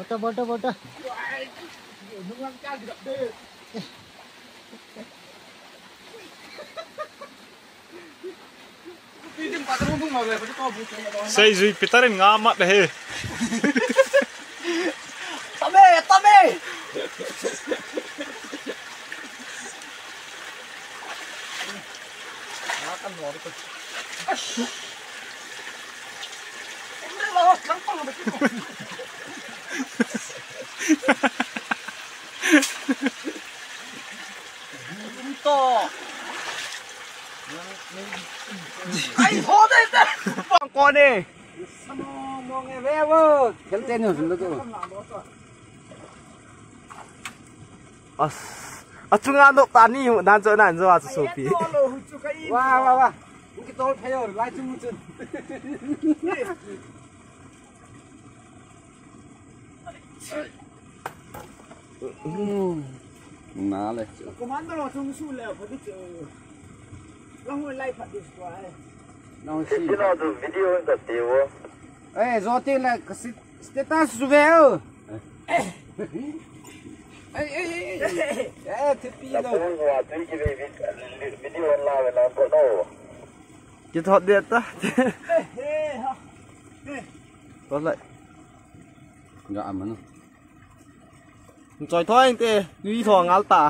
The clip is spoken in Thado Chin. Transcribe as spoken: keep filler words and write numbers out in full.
Bolta, bolta, bolta. Seijui Peter in nga mat he. Tame, tame. Ai, ho de de. Pang ko ne. As, achunga nop tani hu nan cho nan cho a chu sopi. Wa, wa, wa. Kitol phayo lai chung chun. Na le. Commander lo chung su le pha di chu. Long lai pha di chu ai. Long si. Kino tu video ka te wo. Eh, zo te le ka si-, status su ve o. Ai, ai, ai, ai. Eh, thipi lo. Video la ve na ko no. Kithot de ta. To lai. Ga amanu. Choi thoi te, nui tho ngal ta.